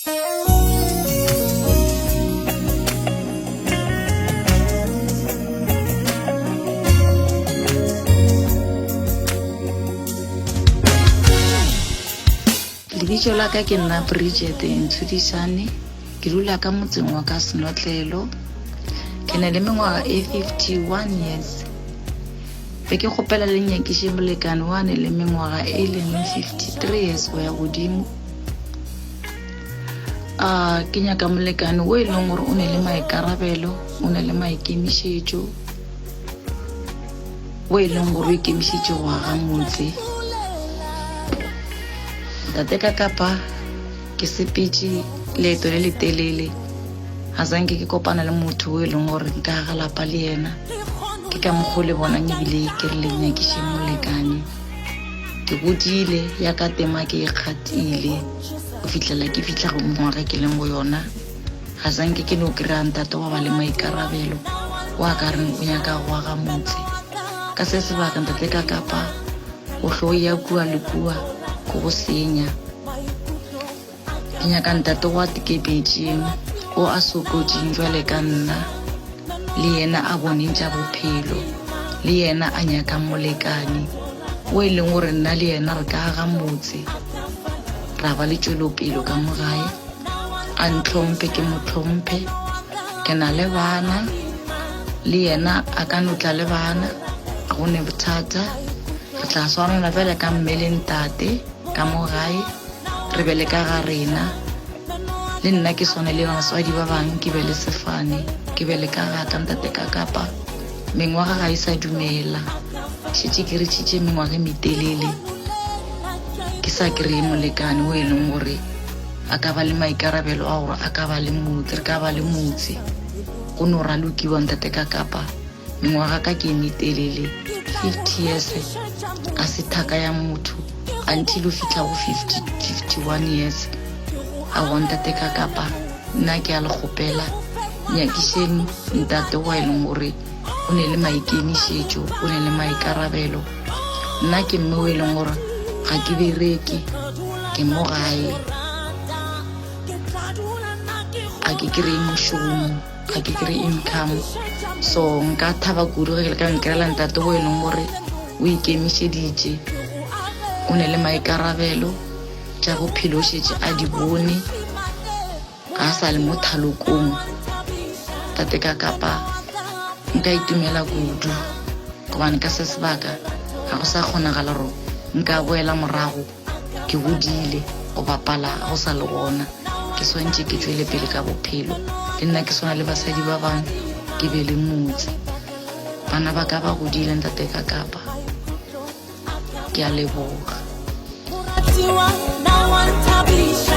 Lebitso la ka ke nna Bridget Ntshudisane, ke dula ka motseng wa ka Senotlelo. Ke na le mengwaga e 51 years. Be ke kgopela le nyakiše molekane wa ne le mengwaga e leng 53 years go ya godimo. A ke nyaka molekane o e leng gore o ne le maikarabelo, o ne le maikemišetšo, o e leng gore o ikemišetše go aga motse. Tate ka kapa ke sepetše leeto le letelele ga sanke ke kopana le motho o e leng gore nka aga lapa le yena. Ke ka mokgwa o le bonang ebile ke re le nyakišeng molekane. Ke godile ya ka tema ke e kgatile go fihlela ke fihla go mengwaga ke leng go yona. Ga sanke ke no kry-a ntate wa ba le maikarabelo wa ka reng o nyaka go aga motse. Ka se sebaka ntate ka kapa o hlo ya kua le kua ko go senya. Ke nyaka ntate wa tekepetšeng o a sokotšeng jwale ka nna le yena a boneng tša bophelo le yena a nyakang molekane o e leng gore nna le yena re ka aga motse ra ba le tšwelopelo ka mo gae. A ntlhomphe ke mo tlhomphe. Ke na le bana le yena a ka no tla le bana ga go ne bothata. Re tla swarana bjale ka mme le ntate ka mo gae re be le ka ga rena. Le nna ke swane le baswadi ba bang ke be le sefane ke be le ka ga ka ntate ka kapa mengwaga ga e sa dumela. Šetše ke retšhitše mengwaga e metelele ke sa kry-e molekane o e leng gore a ka ba le maikarabelo a gore a ka ba le motse, re ka ba le motse. Go no ralokiwa ntate ka kapa mengwaga ka ke e metelele 50 years a se thaka ya motho until o fitlha go 50, 51 years. Aowa ntate ka kapa nna ke a le kgopela nyakišeng ntate wa e leng gore o ne le maikemišetšo, o ne le maikarabelo. Nna ke mme o e leng gore ga ke bereke, ke mo gae, ga ke kry-e mošomo, ga ke kry-e income. So nka thaba kudu ge le ka nkry-ela ntate o e leng gore o ikemišeditše, o ne le maikarabelo, tša bophelo o šetše a di bone. Ga a sa le mo thalokong, tate ka kapa nka itumela kudu gobane ka se sebaka ga go sa kgonagala gore nka boela morago ke godile go bapala ga go sa le gona. Ke swantše ke tšwele pele ka bophelo le nna ke swana le basadi ba bangwe ke be le motse. Bana ba ka ba godile ntate ka kapa. Ke a leboga. Moratiwa, na wa nthabiša.